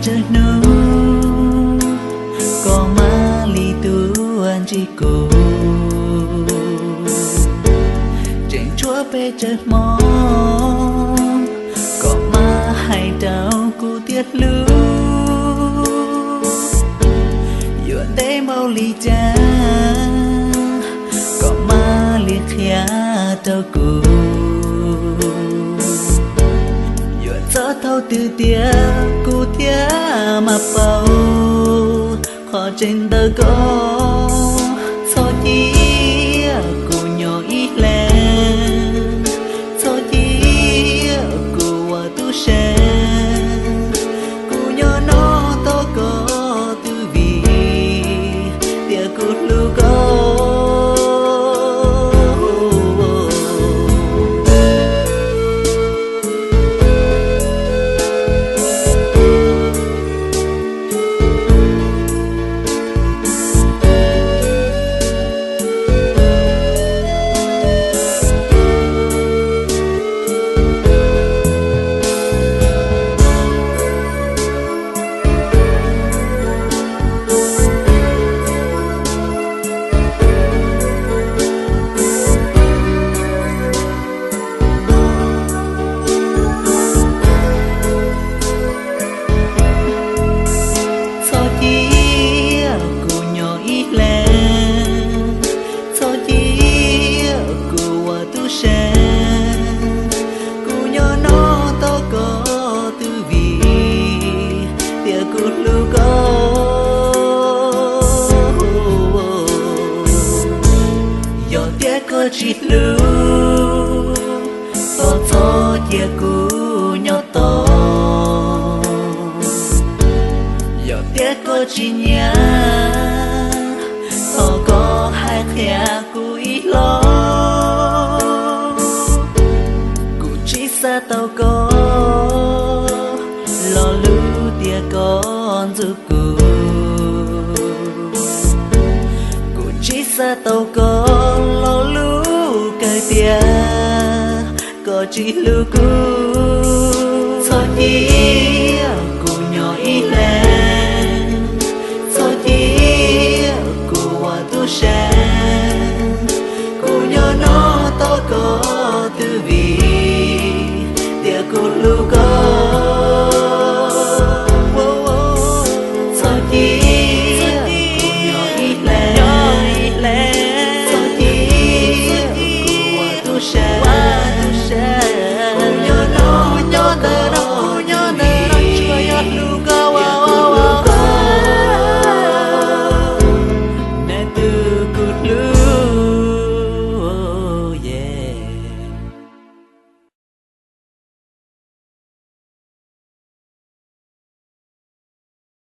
Tsawg hnub koj mam li tuaj ntsib kuv, tseem tshuav peb tsawg hmo koj mam hais rau kuv tias hlub. Yuav ntev npaum li cas koj mam li qhia rau kuv. Yuav txog thaum twg tiag kuv thiaj mam paub qhov tseeb ntawm koj. Txhob cia kuv nyob ib leeg, txhob cia kuv ua tub se. Kuv nyob no tos koj twb vim tias kuv hlub koj. Txhob cia kuv nyob ib leeg, txhob cia kuv ua tub se. Kuv nyob no tos koj twb vim tias kuv hlub koj. Yog tias koj tsis hlub, thov txhob cia kuv nyob tos. Yog tias koj tsis nyiam, thov koj hais qhia kuv ib los. Kuv tsis xav tau koj lo lus tias koj ntxub kuv. Kuv tsis xav tau koj lo lus kawg tias koj tsis hlub kuv. Txhob cia